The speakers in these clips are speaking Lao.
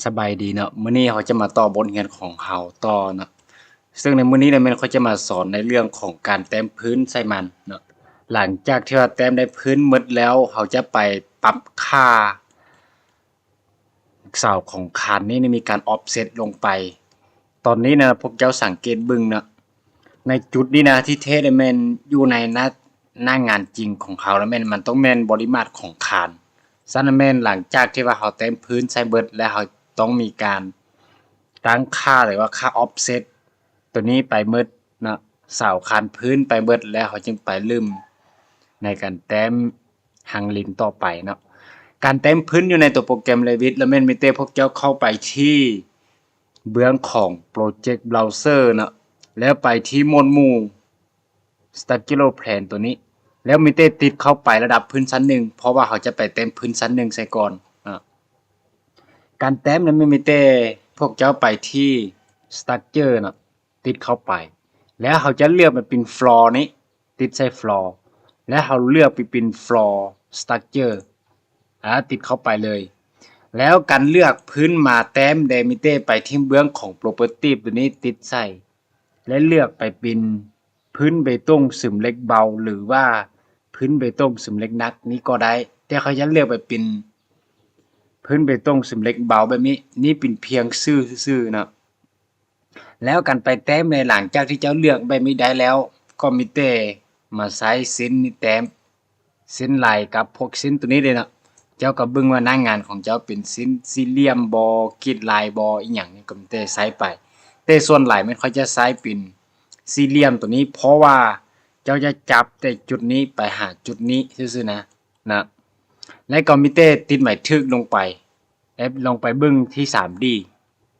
ສະບາຍດີເນາະ, ມື້ນີ້ເຮົາຈະມາຕໍ່ບົດຮຽນຂອງເຮົາຕໍ່ເນາະ. ເຊິ່ງໃນມື້ນີ້ນະແມ່ນຂ້ອຍຈະມາສອນໃນເລື່ອງຂອງການແຕ້ມພື້ນໃສ່ມັນເນາະ. ຫຼັງຈາກທີ່ວ່າແຕ້ມໄດ້ພື້ນໝົດແລ້ວ, ເຮົາຈະໄປປັບຄ່າເສົາຂອງຄານນີ້ໃຫ້ມີການອອບເຊັດລົງໄປ. ຕອນນີ້ນະ ພວກເຈົ້າສັງເກດເບິ່ງເນາະ, ໃນຈຸດນີ້ນະ ທີ່ແທ້ແມ່ນຢູ່ໃນໜ້າ ໜ້າງານຈິງຂອງເຮົາລະແມ່ນ ມັນຕ້ອງແມ່ນບໍລິມາດຂອງຄານ. ສະນັ້ນແມ່ນຫຼັງຈາກທີ່ວ່າເຮົາແຕ້ມພື້ນໃສ່ເບິດແລ້ວ ເຮົາຕ້ອງມີການຕັ້ງຄ່າ ຫຼືວ່າຄ່າອອບເຊັດໂຕນີ້ໄປເບິດເນາະ, ເສົາຄານພື້ນໄປເບິດ ແລ້ວເຮົາຈຶ່ງໄປເລີ່ມໃນການແຕ້ມຮັງລິນຕໍ່ໄປເນາະ. ການແຕ້ມພື້ນຢູ່ໃນໂຕໂປຣແກຣມ Revit ລະແມ່ນມີແຕ່ພວກເຈົ້າເຂົ້າໄປທີ່ເບື້ອງຂອງ Project Browser ເນາະ, ແລ້ວໄປທີ່ໝວດໝູ່ Structural Plan ໂຕນີ້ ແລ້ວມີແຕ່ຕິດເຂົ້າໄປລະດັບພື້ນຊັ້ນໜຶ່ງ ເພາະວ່າເຮົາຈະໄປແຕ້ມພື້ນຊັ້ນໜຶ່ງໃສ່ກ່ອນເນາະ. ການແຕ້ມນະ ມີແຕ່ພວກເຈົ້າໄປທີ່ Structure ເນາະ, ຕິດເຂົ້າໄປ ແລ້ວເຮົາຈະເລືອກໄປເປັນ Floor ນີ້ ຕິດໃສ່ Floor ແລ້ວເຮົາເລືອກໄປເປັນ Floor Structure ອາ ຕິດເຂົ້າໄປເລີຍ. ແລ້ວການເລືອກພື້ນມາແຕ້ມເດ ມີແຕ່ໄປທີ່ເບື້ອງຂອງ Property ໂຕນີ້ ຕິດໃສ່ ແລະ ເລືອກໄປເປັນພື້ນເບຕົງເສີມເຫຼັກເບົາ ຫຼືວ່າພື້ນເບຕົງເສີມເຫຼັກໜັກນີ້ກໍໄດ້, ແຕ່ຂ້ອຍຈະເລືອກໄປເປັນພື້ນເບຕົງເສີມເຫຼັກເບົາແບບນີ້. ນີ້ເປັນພຽງຊື່ຊື່ໆເນາະ. ແລ້ວການໄປແຕ້ມໃນ ຫຼັງຈາກທີ່ເຈົ້າເລືອກແບບນີ້ໄດ້ແລ້ວ ກໍມີແຕ່ມາໃຊ້ເສັ້ນນີ້ແຕ້ມ ເສັ້ນລາຍກັບພວກເສັ້ນໂຕນີ້ເດ້ເນາະ. ເຈົ້າກໍເບິ່ງວ່າໜ້າງານຂອງເຈົ້າເປັນເສັ້ນສີ່ຫຼ່ຽມບໍ ກຣິດລາຍບໍ ອີ່ຫຍັງນີ້ ກໍມີແຕ່ໃຊ້ໄປ. ແຕ່ສ່ວນຫຼາຍແມ່ນຂ້ອຍຈະໃຊ້ເປັນສີ່ຫຼ່ຽມໂຕນີ້ ເພາະວ່າເຈົ້າຈະຈັບແຕ່ຈຸດນີ້ໄປຫາຈຸດນີ້ຊື່ໆນະ ນະ. ແລ້ວກໍມີແຕ່ຕິດໝາຍຖືກລົງໄປ ແລະ ລອງໄປເບິ່ງທີ່ສາມດີ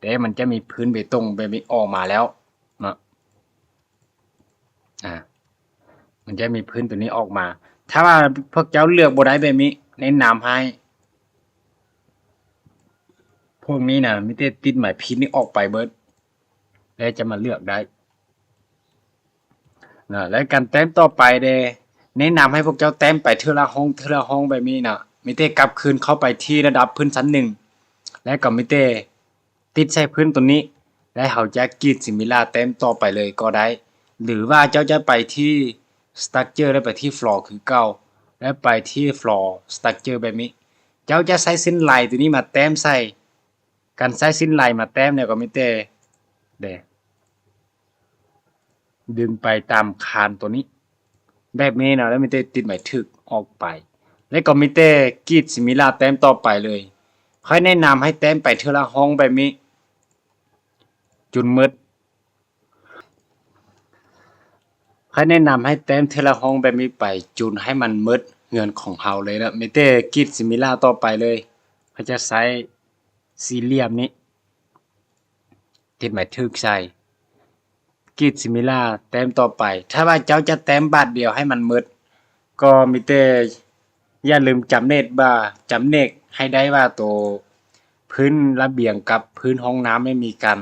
ແຕ່ມັນຈະມີພື້ນເບຕົງແບບນີ້ອອກມາແລ້ວເນາະ. ອາ ມັນຈະມີພື້ນໂຕນີ້ອອກມາ. ຖ້າວ່າພວກເຈົ້າເລືອກບໍ່ໄດ້ແບບນີ້ ແນະນຳໃຫ້ພວກນີ້ນະ ມີແຕ່ຕິດໝາຍຜິດນີ້ອອກໄປເບິດ ແລ້ວຈະມາເລືອກໄດ້ນະ. ແລະ ການແຕ້ມຕໍ່ໄປເດ ແນະນຳໃຫ້ພວກເຈົ້າແຕ້ມໄປເທື່ອລະຫ້ອງ ເທື່ອລະຫ້ອງແບບນີ້ນະ. ມີແຕ່ກັບຄືນເຂົ້າໄປທີ່ລະດັບພື້ນຊັ້ນໜຶ່ງ ແລະ ກໍມີແຕ່ ຕິດໃສ່ພື້ນໂຕນີ້ ແລະ ເຮົາຈະກຣີດຊິມິລາແຕ້ມຕໍ່ໄປເລີຍກໍໄດ້ ຫຼືວ່າເຈົ້າຈະໄປທີ່ສະຕຣັກເຈີ ແລະ ໄປທີ່ຟລໍຄືເກົ່າ ແລະ ໄປທີ່ຟລໍສະຕຣັກເຈີແບບນີ້. ເຈົ້າຈະໃຊ້ເສັ້ນລາຍໂຕນີ້ມາແຕ້ມໃສ່. ການໃຊ້ເສັ້ນລາຍມາແຕ້ມແລ້ວກໍມີແຕ່ ເດ ດຶງໄປຕາມຄານໂຕນີ້ແບບນີ້ເນາະ ແລ້ວມີແຕ່ຕິດໝາຍຖືກອອກໄປ ແລ້ວກໍມີແຕ່ກຣີດຊິມິລາແຕ້ມຕໍ່ໄປເລີຍ. ຂ້ອຍແນະນຳໃຫ້ແຕ້ມໄປເທື່ອລະຫ້ອງແບບນີ້ ຈົນໝົດ. ຂ້ອຍແນະນຳໃຫ້ແຕ້ມເທື່ອລະຫ້ອງແບບນີ້ໄປ ຈົນໃຫ້ມັນໝົດເຮືອນຂອງເຮົາເລີຍເນາະ. ມີແຕ່ກຣີດຊິມິລາຕໍ່ໄປເລີຍ. ຂ້ອຍຈະໃຊ້ສີ່ຫຼ່ຽມນີ້ ຕິດໝາຍຖືກໃສ່ ກຣີດຊິມິລາແຕ້ມຕໍ່ໄປ. ຖ້າວ່າເຈົ້າຈະແຕ້ມບາດດຽວໃຫ້ມັນໝົດ ກໍມີແຕ່ຢ່າລືມຈຳແນກວ່າ ຈຳແນກໃຫ້ໄດ້ວ່າໂຕພື້ນລະບຽງກັບພື້ນຫ້ອງນ້ຳໃຫ້ມີການ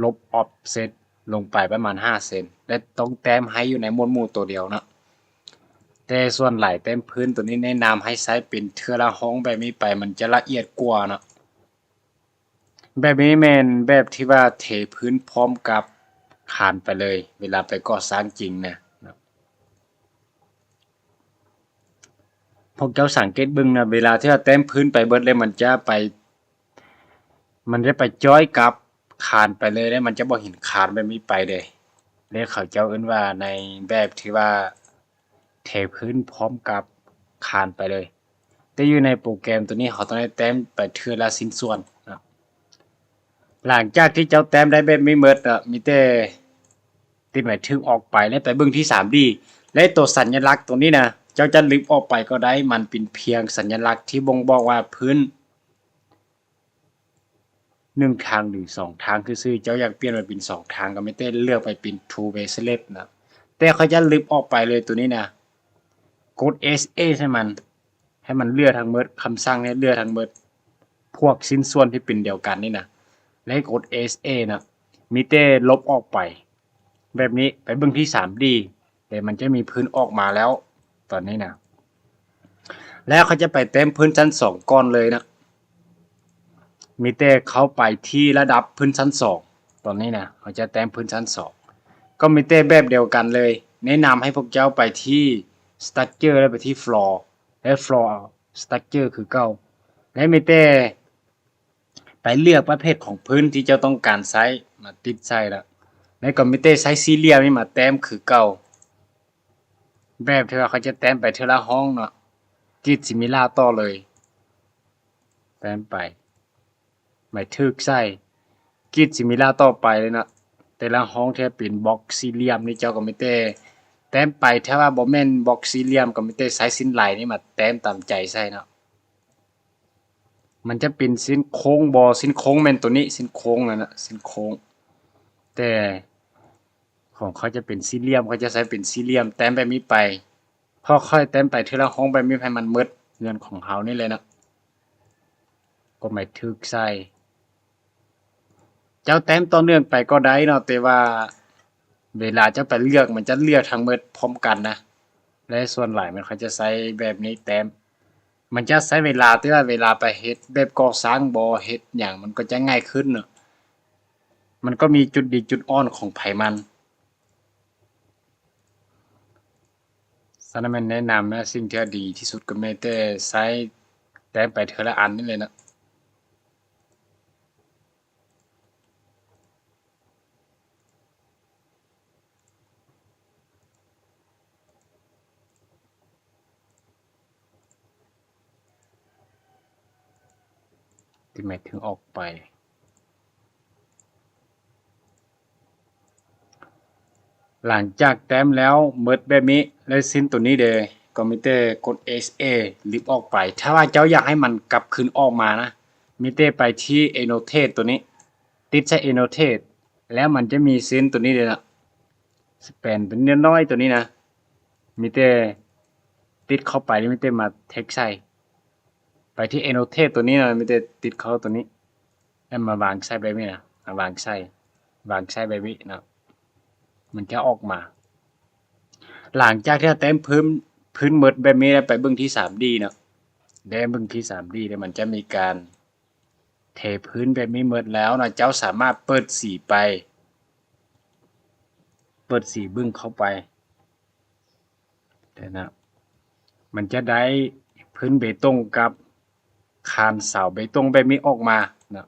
ລົບອອບເຊັດລົງໄປປະມານຫ້າເຊັນ ແລະ ຕ້ອງແຕ້ມໃຫ້ຢູ່ໃນໝວດໝູ່ໂຕດຽວເນາະ. ແຕ່ສ່ວນຫຼາຍແຕ້ມພື້ນໂຕນີ້ແນະນຳໃຫ້ໃຊ້ເປັນເທື່ອລະຫ້ອງແບບນີ້ໄປ ມັນຈະລະອຽດກວ່າເນາະ. ແບບນີ້ແມ່ນແບບທີ່ວ່າເທພື້ນພ້ອມກັບຄານໄປເລີຍ ເວລາໄປກໍ່ສ້າງຈິງນະ. ພວກເຈົ້າສັງເກດເບິ່ງນະ ເວລາທີ່ວ່າແຕ້ມພື້ນໄປເບິດແລ້ວ ມັນຈະໄປ ມັນຈະໄປຈ້ອຍກັບຄານໄປເລີຍ ແລ້ວມັນຈະບໍ່ເຫັນຄານແບບນີ້ໄປເດ້. ແລ້ວເຂົາເຈົ້າເອີ້ນວ່າໃນແບບທີ່ວ່າ ເທພື້ນພ້ອມກັບຄານໄປເລີຍ. ແຕ່ຢູ່ໃນໂປຣແກຣມໂຕນີ້ ເຮົາຕ້ອງໄດ້ແຕ້ມໄປເທື່ອລະຊິ້ນສ່ວນເນາະ. ຫຼັງຈາກທີ່ເຈົ້າແຕ້ມໄດ້ແບບນີ້ໝົດເນາະ ມີແຕ່ຕິດໝາຍຖືກອອກໄປ ແລະ ໄປເບິ່ງທີ່ສາມດີ ແລະ ໂຕສັນຍະລັກໂຕນີ້ນະ ເຈົ້າຈະລຶບອອກໄປກໍໄດ້ ມັນເປັນພຽງສັນຍະລັກທີ່ບົ່ງບອກວ່າພື້ນ ໜຶ່ງທາງ ຫຼື ສອງທາງຊື່ໆ. ເຈົ້າຢາກປ່ຽນໄປເປັນສອງທາງ ກໍມີແຕ່ເລືອກໄປເປັນ two way slab ນະ. ແຕ່ຂ້ອຍຈະລຶບອອກໄປເລີຍໂຕນີ້ນະ. ກົດ ເອສ ເອ ໃຫ້ມັນ ໃຫ້ມັນເຫຼືອທັງໝົດ, ຄຳສັ່ງໃຫ້ເຫຼືອທັງໝົດ ພວກຊິ້ນສ່ວນທີ່ເປັນດຽວກັນນີ້ນະ ແລະ ກົດ ເອສ ເອ ນະ. ມີແຕ່ລົບອອກໄປ ແບບນີ້ ໄປເບິ່ງທີ່ສາມດີ ແຕ່ມັນຈະມີພື້ນອອກມາແລ້ວຕອນນີ້ນະ. ແລ້ວຂ້ອຍຈະໄປແຕ້ມພື້ນຊັ້ນສອງກ່ອນເລີຍນະ. ມີແຕ່ເຂົ້າໄປທີ່ລະດັບພື້ນຊັ້ນສອງ. ຕອນນີ້ນະ ເຮົາຈະແຕ້ມພື້ນຊັ້ນສອງ ກໍມີແຕ່ແບບດຽວກັນເລີຍ. ແນະນຳໃຫ້ພວກເຈົ້າໄປທີ່ Structure ແລະ ໄປທີ່ Floor ແລະ Floor Structure ຄືເກົ່າ ແລະ ມີແຕ່ໄປເລືອກປະເພດຂອງພື້ນທີ່ເຈົ້າຕ້ອງການໃຊ້ ມາຕິດໃສ່ລະ ແລ້ວກໍມີແຕ່ໃຊ້ສີ່ຫຼ່ຽມນີ້ມາແຕ້ມຄືເກົ່າ. ແບບທີ່ວ່າເຂົາຈະແຕ້ມໄປເທື່ອລະຫ້ອງເນາະ ກຣິດຊິມິລາຕໍ່ເລີຍ ແຕ້ມໄປ ໝາຍຖືກໃສ່ ກຣິດຊິມິລາຕໍ່ໄປເລີຍເນາະ. ແຕ່ລະຫ້ອງທີ່ເປັນບລັອກສີ່ຫຼ່ຽມນີ້ ເຈົ້າກໍມີແຕ່ແຕ້ມໄປ. ຖ້າວ່າບໍ່ແມ່ນບລັອກສີ່ຫຼ່ຽມ ກໍມີແຕ່ໃຊ້ເສັ້ນໄລນີ້ມາແຕ້ມຕາມໃຈໃສ່ເນາະ. ມັນຈະເປັນເສັ້ນໂຄ້ງບໍ່ ເສັ້ນໂຄ້ງແມ່ນໂຕນີ້ ເສັ້ນໂຄ້ງນັ້ນນະ ເສັ້ນໂຄ້ງ. ແຕ່ຂອງຂ້ອຍຈະເປັນສີ່ຫຼ່ຽມ ຂ້ອຍຈະໃຊ້ເປັນສີ່ຫຼ່ຽມ ແຕ້ມແບບນີ້ໄປ. ເພາະຂ້ອຍແຕ້ມໄປເທື່ອລະຫ້ອງແບບນີ້ໃຫ້ມັນໝົດເຮືອນຂອງເຮົານີ້ແຫຼະເນາະ ກໍໝາຍຖືກໃສ່. ເຈົ້າແຕ້ມຕໍ່ເນື່ອງໄປກໍໄດ້ເນາະ ແຕ່ວ່າເວລາເຈົ້າໄປເລືອກ ມັນຈະເລືອກທັງໝົດພ້ອມກັນນະ ແລະ ສ່ວນຫຼາຍມັນເຂົາຈະໃຊ້ແບບນີ້ແຕ້ມ. ມັນຈະໃຊ້ເວລາ ແຕ່ວ່າເວລາໄປເຮັດແບບກໍ່ສ້າງບໍ່ ເຮັດຫຍັງ ມັນກໍຈະງ່າຍຂຶ້ນເນາະ. ມັນກໍມີຈຸດດີຈຸດອ່ອນຂອງໃຜມັນ. ສະນັ້ນແມ່ນແນະນຳນະ ສິ່ງທີ່ດີທີ່ສຸດກໍແມ່ນແຕ່ໃຊ້ແຕ້ມໄປເທື່ອລະອັນນີ້ແຫຼະເນາະ. ທີ່ໝາຍເຖິງອອກໄປ. ຫຼັງຈາກແຕ້ມແລ້ວໝົດແບບນີ້ ແລ້ວເສັ້ນໂຕນີ້ເດ ກໍມີແຕ່ກົດ ເອັສ ເອ ລິບອອກໄປ. ຖ້າວ່າເຈົ້າຢາກໃຫ້ມັນກັບຄືນອອກມານະ ມີແຕ່ໄປທີ່ Annotate ໂຕນີ້ ຕິດໃສ່ Annotate ແລ້ວມັນຈະມີເສັ້ນໂຕນີ້ເດນະ Span ເປັນນ້ອຍໆໂຕນີ້ນະ ມີແຕ່ຕິດເຂົ້າໄປ ມີແຕ່ມາ text ໃສ່ ໄປທີ່ Annotate ໂຕນີ້ນະ ມີແຕ່ຕິດເຂົ້າໂຕນີ້ ແລ້ວມາວາງໃສ່ແບບນີ້ນະ ມາວາງໃສ່ ວາງໃສ່ແບບນີ້ເນາະ ມັນຈະອອກມາ. ຫຼັງຈາກທີ່ເຮົາແຕ້ມພື້ນ ພື້ນໝົດແບບນີ້ແລ້ວ ໄປເບິ່ງທີ່ ສາມດີ ເນາະ ໄດ້ເບິ່ງທີ່ ສາມດີ ແລ້ວມັນຈະມີການເທພື້ນແບບນີ້ໝົດແລ້ວເນາະ ເຈົ້າສາມາດເປີດສີໄປ ເປີດສີບຶ້ງເຂົ້າໄປ ເຫັນນະ ມັນຈະໄດ້ພື້ນເບຕົງກັບຄານເສົາເບຕົງແບບນີ້ອອກມາເນາະ.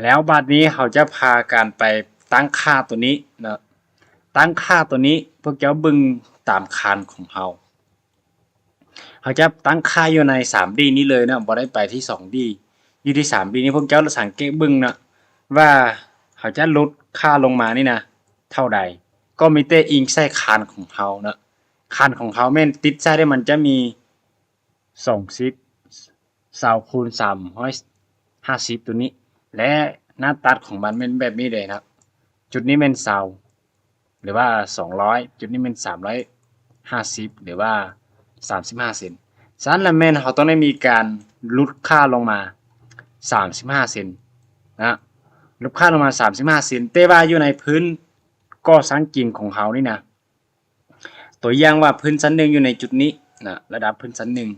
ແລ້ວບາດນີ້ເຮົາຈະພາກັນໄປຕັ້ງຄ່າໂຕນີ້ເນາະ ຕັ້ງຄ່າໂຕນີ້ ພວກເຈົ້າເບິ່ງຕາມຄານຂອງເຮົາ ເຮົາຈະຕັ້ງຄ່າຢູ່ໃນ ສາມດີ ນີ້ເລີຍເນາະ ບໍ່ໄດ້ໄປທີ່ ສອງດີ ຢູ່ທີ່ ສາມດີ ນີ້ ພວກເຈົ້າສັງເກດເບິ່ງເນາະ ວ່າເຮົາຈະຫຼຸດຄ່າລົງມານີ້ນະ ເທົ່າໃດ ກໍມີແຕ່ອີງໃສ່ຄານຂອງເຮົາເນາະ. ຄານຂອງເຮົາແມ່ນຕິດໃສ່ໄດ້ ມັນຈະມີ ສອງສິບ ຊາວຄູນສາມຮ້ອຍຫ້າສິບ ໂຕນີ້ ແລະ ໜ້າຕັດຂອງມັນແມ່ນແບບນີ້ເດ້ເນາະ ຈຸດນີ້ແມ່ນຊາວ ຫຼືວ່າສອງຮ້ອຍ ຈຸດນີ້ແມ່ນສາມຮ້ອຍຫ້າສິບ ຫຼືວ່າສາມສິບຫ້າເຊັນ. ສະນັ້ນລະແມ່ນເຮົາຕ້ອງໄດ້ມີການຫຼຸດຄ່າລົງມາສາມສິບຫ້າເຊັນນະ ຫຼຸດຄ່າລົງມາສາມສິບຫ້າເຊັນ ແຕ່ວ່າຢູ່ໃນພື້ນກໍ່ສ້າງຈິງຂອງເຮົານີ້ນະ ຕົວຢ່າງວ່າພື້ນຊັ້ນໜຶ່ງຢູ່ໃນຈຸດນີ້ນະ ລະດັບພື້ນຊັ້ນໜຶ່ງ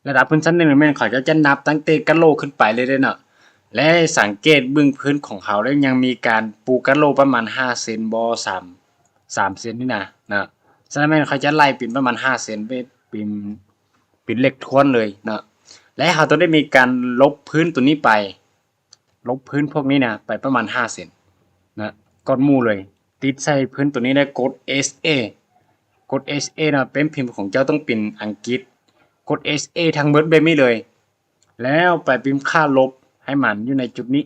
ລະດັບພື້ນຊັ້ນໜຶ່ງແມ່ນເຂົາເຈົ້າຈະນັບຕັ້ງແຕ່ກະໂຫຼຂຶ້ນໄປເລີຍເດ້ເນາະ ແລະ ສັງເກດເບິ່ງພື້ນຂອງເຮົາແລ້ວ ຍັງມີການປູກະໂຫຼປະມານຫ້າເຊັນບໍ່ ສາມ ສາມເຊັນນີ້ນະ ນະ ສະນັ້ນແມ່ນເຂົາຈະໄລ່ເປັນປະມານຫ້າເຊັນ ເປັນ ເປັນເຫຼັກຖ້ວນເລີຍເນາະ ແລະ ເຮົາຕ້ອງໄດ້ມີການລົບພື້ນໂຕນີ້ໄປ ລົບພື້ນພວກນີ້ນະ ໄປປະມານຫ້າເຊັນນະ ກ່ອນໝູ່ເລີຍ ຕິດໃສ່ພື້ນໂຕນີ້ ແລ້ວກົດ ເອັສ ເອ ກົດ ເອັສ ເອ ນະ ແປ້ນພິມຂອງເຈົ້າຕ້ອງເປັນອັງກິດ ກົດ ເອັສ ເອ ທັງໝົດແບບນີ້ເລີຍ ແລ້ວໄປພິມຄ່າລົບໃຫ້ມັນຢູ່ໃນຈຸດນີ້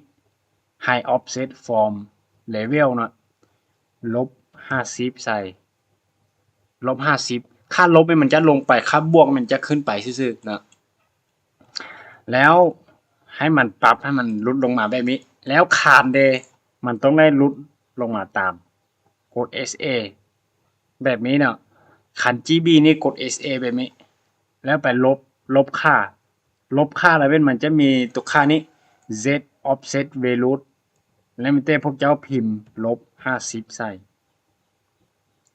High Offset from Level ເນາະ ລົບຫ້າສິບໃສ່ ລົບຫ້າສິບ ຄ່າລົບນີ້ມັນຈະລົງໄປ ຄ່າບວກມັນຈະຂຶ້ນໄປຊື່ໆເນາະ ແລ້ວໃຫ້ມັນປັບໃຫ້ມັນຫຼຸດລົງມາແບບນີ້ ແລ້ວຄານເດ ມັນຕ້ອງໄດ້ຫຼຸດລົງມາຕາມ ກົດ ເອັສ ເອ ແບບນີ້ເນາະ ຄັນ ຈີ ບີ ນີ້ກົດ ເອັສ ເອ ແບບນີ້ ແລ້ວໄປລົບ ລົບຄ່າ ລົບຄ່າລະເວັ້ນ ມັນຈະມີຕົວຄ່ານີ້ Z Offset Value ແລ້ວມີແຕ່ພວກເຈົ້າພິມລົບຫ້າສິບໃສ່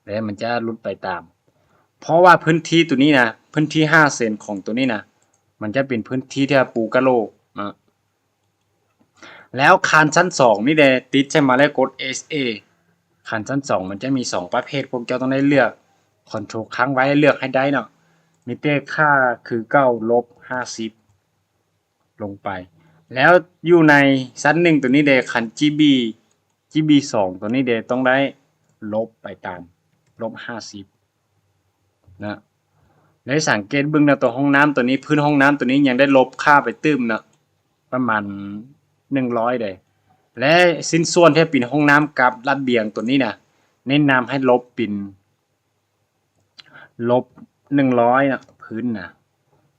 ແລ້ວມັນຈະຫຼຸດໄປຕາມ ເພາະວ່າພື້ນທີ່ໂຕນີ້ນະ ພື້ນທີ່ຫ້າເຊັນຂອງໂຕນີ້ນະ ມັນຈະເປັນພື້ນທີ່ທີ່ວ່າປູກະໂຫຼ ແລ້ວຄານຊັ້ນສອງນີ້ແດ່ ຕິດໃສ່ມາແລ້ວກົດ ເອສເອ. ຄານຊັ້ນສອງມັນຈະມີສອງປະເພດ ພວກເຈົ້າຕ້ອງໄດ້ເລືອກ ຄອນໂທຣຄ້າງໄວ້ ເລືອກໃຫ້ໄດ້ເນາະ. ມີແຕ່ຄ່າຄືເກົ່າ ລົບຫ້າສິບ ລົງໄປ. ແລ້ວຢູ່ໃນຊັ້ນໜຶ່ງໂຕນີ້ເດ ຄັນຈີບີ ຈີບີສອງໂຕນີ້ເດ ຕ້ອງໄດ້ລົບໄປຕາມ ລົບຫ້າສິບນະ. ແລ້ວສັງເກດເບິ່ງນະ ໂຕຫ້ອງນ້ຳໂຕນີ້ ພື້ນຫ້ອງນ້ຳໂຕນີ້ຍັງໄດ້ລົບຄ່າໄປຕື່ມເນາະ ປະມານໜຶ່ງຮ້ອຍເດ. ແລະ ຊິ້ນສ່ວນທີ່ເປັນຫ້ອງນ້ຳກັບລະບຽງໂຕນີ້ນະ ແນະນຳໃຫ້ລົບເປັນ ລົບໜຶ່ງຮ້ອຍນະ ພື້ນນະ.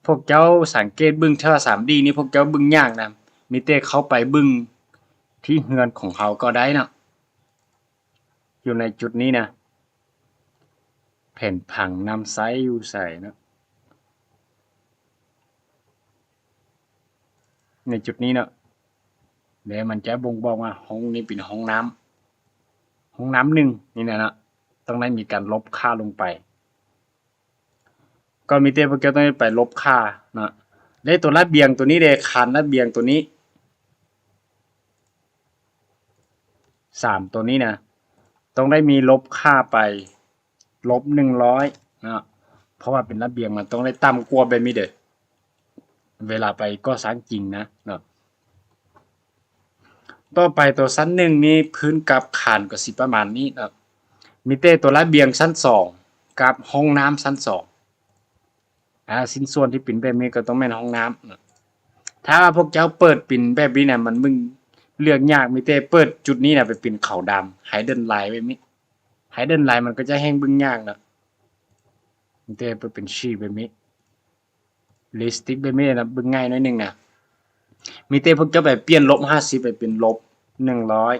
ພວກເຈົ້າສັງເກດເບິ່ງເທື່ອ ສາມດີນີ້ພວກເຈົ້າເບິ່ງຍາກນະ ມີແຕ່ເຂົ້າໄປເບິ່ງທີ່ເຮືອນຂອງເຮົາກໍໄດ້ເນາະ. ຢູ່ໃນຈຸດນີ້ນະ ແຜນຜັງນ້ຳໃຊ້ຢູ່ໃສເນາະ ໃນຈຸດນີ້ເນາະ. ແລ້ວມັນຈະບົ່ງບອກວ່າຫ້ອງນີ້ເປັນຫ້ອງນ້ຳ ຫ້ອງນ້ຳໜຶ່ງນີ້ນະເນາະ ຕ້ອງໄດ້ມີການລົບຄ່າລົງໄປ. ກໍມີແຕ່ພວກເຈົ້າຕ້ອງໄດ້ໄປລົບຄ່າເນາະ. ແລະ ຕົວລະບຽງຕົວນີ້ເດ ຄານລະບຽງຕົວນີ້ ສາມຕົວນີ້ນະ ຕ້ອງໄດ້ມີລົບຄ່າໄປ ລົບໜຶ່ງຮ້ອຍເນາະ ເພາະວ່າເປັນລະບຽງ ມັນຕ້ອງໄດ້ຕ່ຳກວ່າແບບນີ້ເດີ ເວລາໄປກໍ່ສ້າງຈິງນະເນາະ. ຕໍ່ໄປຕົວຊັ້ນໜຶ່ງນີ້ ພື້ນກັບຄານກໍຊິປະມານນີ້ເນາະ. ມີແຕ່ຕົວລະບຽງຊັ້ນສອງກັບຫ້ອງນ້ຳຊັ້ນສອງ ອາ ຊິ້ນສ່ວນທີ່ເປັນແບບນີ້ກໍຕ້ອງແມ່ນຫ້ອງນ້ຳເນາະ. ຖ້າວ່າພວກເຈົ້າເປີດເປັນແບບນີ້ນະ ມັນເບິ່ງເລືອກຍາກ ມີແຕ່ເປີດຈຸດນີ້ນະໄປເປັນຂາວດຳ hidden line ແບບນີ້ hidden line ມັນກໍຈະແຮ່ງເບິ່ງຍາກເນາະ. ມີແຕ່ເປີດເປັນສີແບບນີ້ realistic ແບບນີ້ນະ ເບິ່ງງ່າຍໜ້ອຍໜຶ່ງນະ. ມີແຕ່ພວກເຈົ້າໄປປ່ຽນລົບຫ້າສິບ ໄປເປັນລົບໜຶ່ງຮ້ອຍ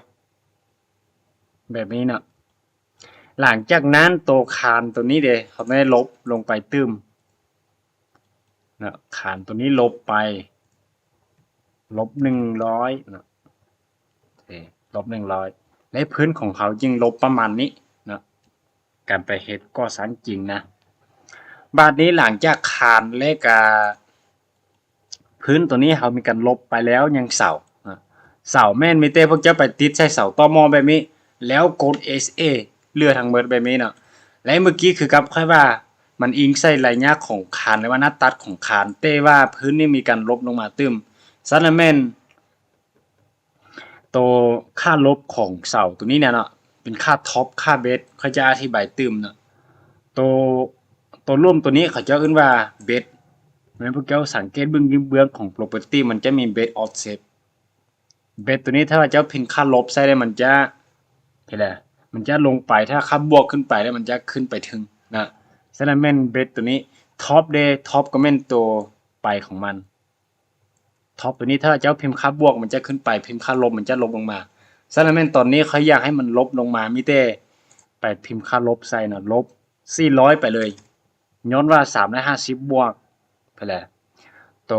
ແບບນີ້ເນາະ. ຫຼັງຈາກນັ້ນໂຕຄານໂຕນີ້ເດ ເຮົາຕ້ອງໄດ້ລົບລົງໄປຕື່ມເນາະ ຄານໂຕນີ້ລົບໄປລົບໜຶ່ງຮ້ອຍເນາະ ໂອເຄ ລົບໜຶ່ງຮ້ອຍ ແລະ ພື້ນຂອງເຮົາຈຶ່ງລົບປະມານນີ້ເນາະ ການໄປເຮັດກໍ່ສ້າງຈິງນະ. ບາດນີ້ຫຼັງຈາກຄານແລ້ວກະ ພື້ນຕົວນີ້ເຮົາມີການລົບໄປແລ້ວ ຍັງເສົາ ເສົາແມ່ນມີແຕ່ພວກເຈົ້າໄປຕິດໃສ່ເສົາຕໍ່ໝໍ້ແບບນີ້ ແລ້ວກົດ ເອສເອ ເຫຼືອທັງໝົດແບບນີ້ເນາະ. ແລະ ເມື່ອກີ້ຄືກັບຂ້ອຍວ່າ ມັນອີງໃສ່ໄລຍະຂອງຄານ ຫຼືວ່າໜ້າຕັດຂອງຄານ ແຕ່ວ່າພື້ນນີ້ມີການລົບລົງມາຕື່ມ. ສະນັ້ນແມ່ນ ໂຕຄ່າລົບຂອງເສົາໂຕນີ້ນະເນາະ ເປັນຄ່າທັອບ ຄ່າເບັດ ຂ້ອຍຈະອະທິບາຍຕື່ມເນາະ. ໂຕ ໂຕລວມໂຕນີ້ເຂົາເຈົ້າເອີ້ນວ່າເບັດ ແມ່ນພວກເຈົ້າສັງເກດເບິ່ງຢູ່ເບື້ອງຂອງ property ມັນຈະມີເບັດ offset ເບັດໂຕນີ້ ຖ້າວ່າເຈົ້າພິມຄ່າລົບໃສ່ແລ້ວ ມັນຈະ ເຫັນແຫຼະ ມັນຈະລົງໄປ ຖ້າຄ່າບວກຂຶ້ນໄປແລ້ວ ມັນຈະຂຶ້ນໄປເທິງນະ. ສະນັ້ນແມ່ນເບັດໂຕນີ້ ທັອບເດ ທັອບກໍແມ່ນໂຕໄປຂອງມັນ. ທັອບໂຕນີ້ ຖ້າເຈົ້າພິມຄ່າບວກ ມັນຈະຂຶ້ນໄປ ພິມຄ່າລົບ ມັນຈະລົບລົງມາ. ສະນັ້ນແມ່ນຕອນນີ້ຂ້ອຍຢາກໃຫ້ມັນລົບລົງມາ ມີແຕ່ໄປພິມຄ່າລົບໃສ່ນະ ລົບສີ່ຮ້ອຍໄປເລີຍ ຍ້ອນວ່າສາມຮ້ອຍຫ້າສິບບວກ ເທົ່າໃດ ໂຕ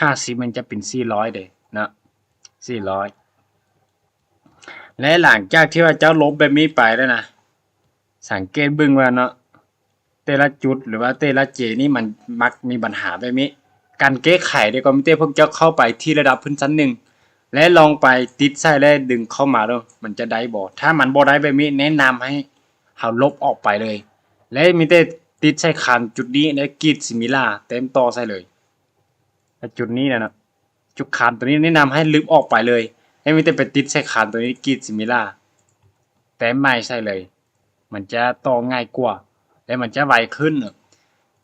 ຫ້າສິບມັນຈະເປັນສີ່ຮ້ອຍເດ້ເນາະ ສີ່ຮ້ອຍ. ແລະ ຫຼັງຈາກທີ່ວ່າເຈົ້າລົບແບບນີ້ໄປແລ້ວນະ ສັງເກດເບິ່ງວ່າເນາະ ແຕ່ລະຈຸດ ຫຼືວ່າແຕ່ລະເຈນີ້ ມັນມັກມີບັນຫາແບບນີ້. ການແກ້ໄຂເດກໍມີແຕ່ພວກເຈົ້າເຂົ້າໄປທີ່ລະດັບພື້ນຊັ້ນໜຶ່ງ ແລະ ລອງໄປຕິດໃສ່ ແລະ ດຶງເຂົ້າມາເດີ ມັນຈະໄດ້ບໍ່? ຖ້າມັນບໍ່ໄດ້ແບບນີ້ ແນະນຳໃຫ້ເຮົາລົບອອກໄປເລີຍ ແລະ ມີແຕ່ຕິດໃສ່ຄານຈຸດນີ້ ແລະ ກຣີດ similar ແຕ້ມຕໍ່ໃສ່ເລີຍ. ແລະ ຈຸດນີ້ນະເນາະ ຈຸດຄານໂຕນີ້ແນະນຳໃຫ້ລຶບອອກໄປເລີຍ ແລະ ມີແຕ່ໄປຕິດໃສ່ຄານໂຕນີ້ ກຣີດ similar ແຕ້ມໃໝ່ໃສ່ເລີຍ ມັນຈະຕໍ່ງ່າຍກວ່າ ແລະ ມັນຈະໄວຂຶ້ນ.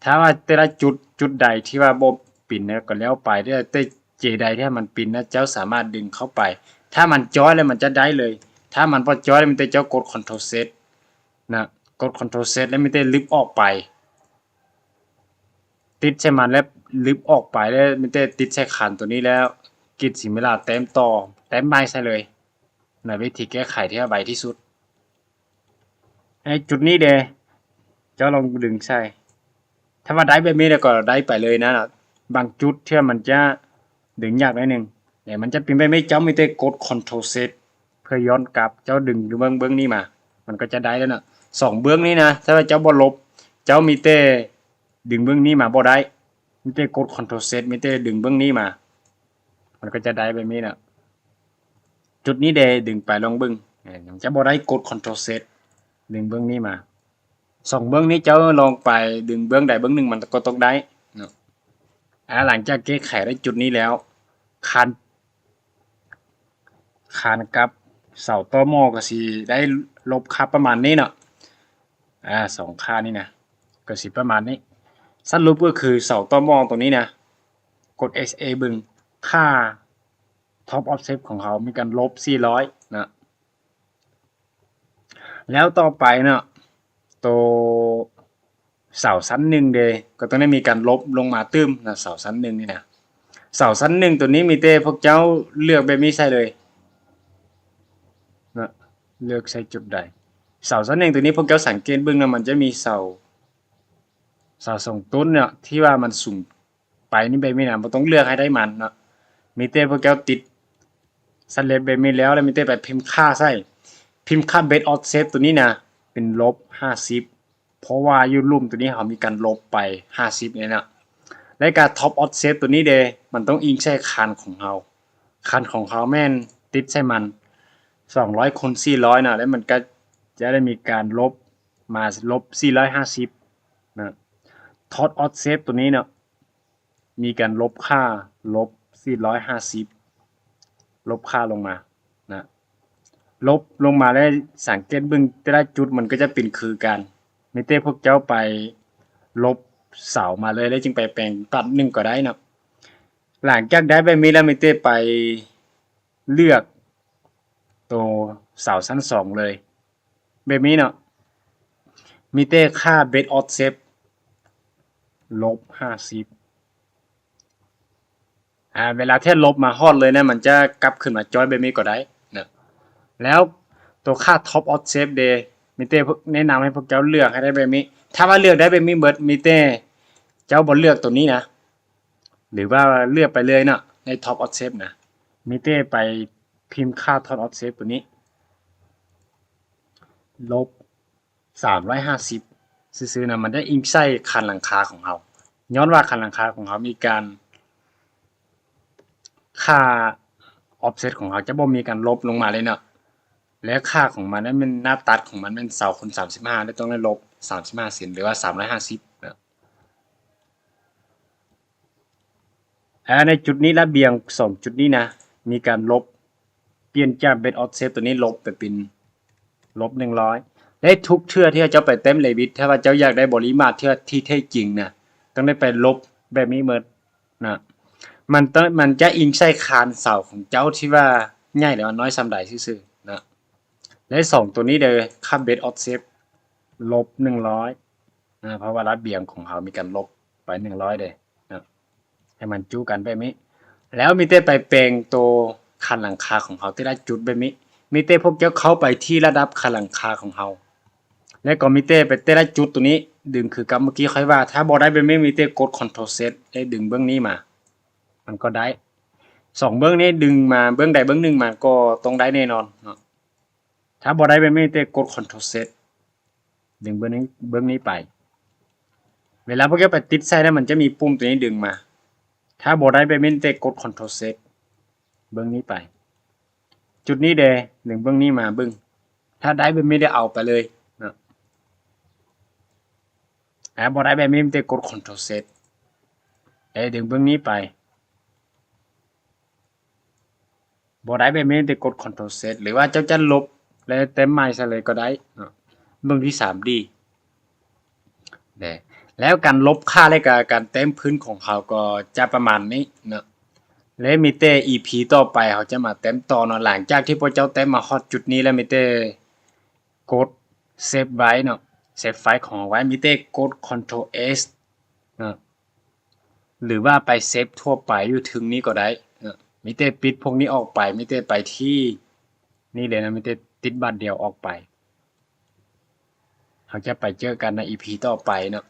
ຖ້າວ່າແຕ່ລະຈຸດ ຈຸດໃດທີ່ວ່າບໍ່ປິ່ນນະ ກໍແລ້ວໄປ ແຕ່ເຈໃດທີ່ມັນປິ່ນນະ ເຈົ້າສາມາດດຶງເຂົ້າໄປ. ຖ້າມັນຈ້ອຍແລ້ວມັນຈະໄດ້ເລີຍ ຖ້າມັນບໍ່ຈ້ອຍແລ້ວ ມີແຕ່ເຈົ້າກົດ Ctrl Z ນະ ກົດ Ctrl Z ແລ້ວມີແຕ່ລຶບອອກໄປ ຕິດໃສ່ມັນແລ້ວລຶບອອກໄປ ແລ້ວມີແຕ່ຕິດໃສ່ຄານໂຕນີ້ແລ້ວ ກຣີດ similar ແຕ້ມຕໍ່ ແຕ້ມໃໝ່ໃສ່ເລີຍ ໃນວິທີແກ້ໄຂທີ່ວ່າໄວທີ່ສຸດ. ໃນຈຸດນີ້ເດ ເຈົ້າລອງດຶງໃສ່ ຖ້າວ່າໄດ້ແບບນີ້ແລ້ວກໍໄດ້ໄປເລີຍນະ. ບາງຈຸດທີ່ວ່າມັນຈະ ດຶງຍາກໜ້ອຍໜຶ່ງ ແລະ ມັນຈະເປັນແບບນີ້ ເຈົ້າມີແຕ່ກົດ Ctrl Z ເພື່ອຍ້ອນກັບ ເຈົ້າດຶງຢູ່ເບື້ອງ ເບື້ອງນີ້ມາ ມັນກໍຈະໄດ້ແລ້ວນະ. ສອງເບື້ອງນີ້ນະ ຖ້າວ່າເຈົ້າບໍ່ລົບ ເຈົ້າມີແຕ່ດຶງເບື້ອງນີ້ມາບໍ່ໄດ້ ມີແຕ່ກົດ Ctrl Z ມີແຕ່ດຶງເບື້ອງນີ້ມາ ມັນກໍຈະໄດ້ແບບນີ້ນະ. ຈຸດນີ້ເດ ດຶງໄປລອງເບິ່ງ ເອີ ຈະບໍ່ໄດ້ ກົດ Ctrl Z ດຶງເບື້ອງນີ້ມາ. ສອງເບື້ອງນີ້ເຈົ້າລອງໄປດຶງເບື້ອງໃດເບື້ອງໜຶ່ງມັນກໍຕ້ອງໄດ້ເນາະ. ອາ ຫຼັງຈາກແກ້ໄຂໄດ້ຈຸດນີ້ແລ້ວ ຄານ ຄານກັບເສົາຕໍໝໍ້ກໍຊິໄດ້ລົບຄ່າປະມານນີ້ເນາະ. ອາ ສອງຄ່ານີ້ນະ ກໍຊິປະມານນີ້. ສະຫຼຸບກໍຄືເສົາຕໍໝໍ້ຕົງນີ້ນະ ກົດ Shift A ເບິ່ງ ຄ່າ Top Offset ຂອງເຮົາມີການລົບສີ່ຮ້ອຍນະ. ແລ້ວຕໍ່ໄປເນາະ ໂຕເສົາຊັ້ນໜຶ່ງເດ ກໍຕ້ອງໄດ້ມີການລົບລົງມາຕື່ມນະ ເສົາຊັ້ນໜຶ່ງນີ້ນະ. ເສົາຊັ້ນໜຶ່ງໂຕນີ້ມີແຕ່ພວກເຈົ້າເລືອກແບບນີ້ໃສ່ເລີຍນະ ເລືອກໃສ່ຈຸດໃດ. ເສົາຊັ້ນໜຶ່ງໂຕນີ້ພວກເຈົ້າສັງເກດເບິ່ງນະ ມັນຈະມີເສົາ ເສົາສອງຕົ້ນເນາະ ທີ່ວ່າມັນສູງ ໄປນີ້ແບບນີ້ນະ ບໍ່ຕ້ອງເລືອກໃຫ້ໄດ້ມັນເນາະ ມີແຕ່ພວກເຈົ້າຕິດສະເລັບແບບນີ້ແລ້ວ ແລ້ວມີແຕ່ໄປພິມຄ່າໃສ່ ພິມຄ່າ Bed Offset ໂຕນີ້ນະ ເປັນລົບຫ້າສິບ ເພາະວ່າຢູ່ລຸ່ມໂຕນີ້ເຮົາມີການລົບໄປຫ້າສິບນີ້ນະ. ແລະກະ Top Offset ໂຕນີ້ເດ ມັນຕ້ອງອີງໃສ່ຄານຂອງເຮົາ ຄານຂອງເຮົາແມ່ນຕິດໃສ່ມັນສອງຮ້ອຍຄູນສີ່ຮ້ອຍນະ ແລ້ວມັນກະຈະໄດ້ມີການລົບມາລົບສີ່ຮ້ອຍຫ້າສິບນະ. Top Offset ໂຕນີ້ເນາະ ມີການລົບຄ່າ ລົບສີ່ຮ້ອຍຫ້າສິບ ລົບຄ່າລົງມານະ ລົບລົງມາແລ້ວສັງເກດເບິ່ງແຕ່ລະຈຸດມັນກໍຈະເປັນຄືກັນ ມີແຕ່ພວກເຈົ້າໄປລົບເສົາມາເລີຍ ແລ້ວຈຶ່ງໄປແປງປັດໜຶ່ງກໍໄດ້ເນາະ. ຫຼັງຈາກໄດ້ແບບນີ້ແລ້ວ ມີແຕ່ໄປເລືອກໂຕເສົາຊັ້ນສອງເລີຍ ແບບນີ້ເນາະ ມີແຕ່ຄ່າ Bed Offset ລົບຫ້າສິບ ອາ ເວລາທີ່ລົບມາຮອດເລີຍນະ ມັນຈະກັບຄືນມາຈອຍແບບນີ້ກໍໄດ້ນະ. ແລ້ວໂຕຄ່າ Top Offset ເດ ມີແຕ່ແນະນຳໃຫ້ພວກເຈົ້າເລືອກໃຫ້ໄດ້ແບບນີ້ ຖ້າວ່າເລືອກໄດ້ແບບນີ້ເບິດ ມີແຕ່ເຈົ້າບໍ່ເລືອກໂຕນີ້ນະ ຫຼືວ່າເລືອກໄປເລີຍເນາະ ໃນ Top Offset ນະ ມີແຕ່ໄປພິມຄ່າ Top Offset ໂຕນີ້ ລົບສາມຮ້ອຍຫ້າສິບ ຊື່ໆນະ ມັນຈະອີງໃສ່ຄານຫຼັງຄາຂອງເຮົາ ຍ້ອນວ່າຄານຫຼັງຄາຂອງເຮົາມີການ ຄ່າ Offset ຂອງເຮົາຈະບໍ່ມີການລົບລົງມາເລີຍເນາະ ແລະຄ່າຂອງມັນນັ້ນແມ່ນ ໜ້າຕັດຂອງມັນແມ່ນຊາວຄູນສາມສິບຫ້າ ແລະຕ້ອງໄດ້ລົບສາມສິບຫ້າເຊັນ ຫຼືວ່າສາມຮ້ອຍຫ້າສິບເນາະ. ອາ ໃນຈຸດນີ້ລະບຽງສອງຈຸດນີ້ນະ ມີການລົບ ປ່ຽນຈາກ Bed Offset ໂຕນີ້ລົບໄປເປັນລົບໜຶ່ງຮ້ອຍ ແລະທຸກເທື່ອທີ່ເຈົ້າໄປແຕ້ມ Revit ຖ້າວ່າເຈົ້າຢາກໄດ້ບໍລິມາດທີ່ ທີ່ແທ້ຈິງນະ ຕ້ອງໄດ້ໄປລົບແບບນີ້ໝົດນະ. ມັນຕ້ອງ ມັນຈະອີງໃສ່ຄານເສົາຂອງເຈົ້າທີ່ວ່າໃຫຍ່ ຫຼືວ່ານ້ອຍສ່ຳໃດຊື່ໆນະ. ແລະສອງໂຕນີ້ເດີ ຄ່າ Bed Offset ລົບໜຶ່ງຮ້ອຍ ນະ ເພາະວ່າລະບຽງຂອງເຮົາມີການລົບໄປໜຶ່ງຮ້ອຍເດ້ນະ ໃຫ້ມັນຈຸກັນແບບນີ້ ແລ້ວມີແຕ່ໄປແປງໂຕຄານຫຼັງຄາຂອງເຮົາແຕ່ລະຈຸດແບບນີ້ ມີແຕ່ພວກເຈົ້າເຂົ້າໄປທີ່ລະດັບຄານຫຼັງຄາຂອງເຮົາ ແລ້ວກໍມີແຕ່ໄປແຕ່ລະຈຸດໂຕນີ້ ດຶງຄືກັບເມື່ອກີ້ຂ້ອຍວ່າ ຖ້າບໍ່ໄດ້ແບບນີ້ ມີແຕ່ກົດ Ctrl Z ແລ້ວດຶງເບື້ອງນີ້ມາ ມັນກໍໄດ້ ສອງເບື້ອງນີ້ດຶງມາເບື້ອງໃດເບື້ອງໜຶ່ງມາກໍຕ້ອງໄດ້ແນ່ນອນເນາະ. ຖ້າບໍ່ໄດ້ແບບນີ້ ມີແຕ່ກົດ Ctrl Z ດຶງເບື້ອງນີ້ ເບື້ອງນີ້ໄປ ເວລາພວກເຈົ້າໄປຕິດໃສ່ນະ ມັນຈະມີປຸ່ມໂຕນີ້ດຶງມາ ຖ້າບໍ່ໄດ້ແບບນີ້ ມີແຕ່ກົດ Ctrl Z ເບື້ອງນີ້ໄປ ຈຸດນີ້ເດ ດຶງເບື້ອງນີ້ມາເບິ່ງ ຖ້າໄດ້ແບບນີ້ ໄດ້ເອົາໄປເລີຍເນາະ. ອາ ບໍ່ໄດ້ແບບນີ້ ມີແຕ່ກົດ Ctrl Z ແລ້ວດຶງເບື້ອງນີ້ໄປ ບໍ່ໄດ້ແບບນີ້ ມີແຕ່ກົດ Ctrl Z ຫຼືວ່າເຈົ້າຈະລົບ ແລ້ວແຕ້ມໃໝ່ໃສ່ເລີຍກໍໄດ້ເນາະ ເບິ່ງທີ່ ສາມດີ ແລ້ວການລົບຄ່າ ແລະກະການແຕ້ມພື້ນຂອງເຮົາກໍຈະປະມານນີ້ເນາະ ແລະມີແຕ່ ອີພີ ຕໍ່ໄປເຮົາຈະມາແຕ້ມຕໍ່ເນາະ. ຫຼັງຈາກທີ່ພວກເຈົ້າແຕ້ມມາຮອດຈຸດນີ້ແລ້ວ ມີແຕ່ກົດ Save ໄວ້ເນາະ Save ໄຟລ໌ຂອງເຮົາໄວ້ ມີແຕ່ກົດ Ctrl S ເນາະ ຫຼືວ່າໄປ Save ທົ່ວໄປຢູ່ເທິງນີ້ກໍໄດ້ເນາະ ມີແຕ່ປິດພວກນີ້ອອກໄປ ມີແຕ່ໄປທີ່ນີ້ເລີຍນະ ມີແຕ່ຕິດບາດດຽວອອກໄປ. ເຮົາຈະໄປເຈີກັນໃນ ອີພີ ຕໍ່ໄປເນາະ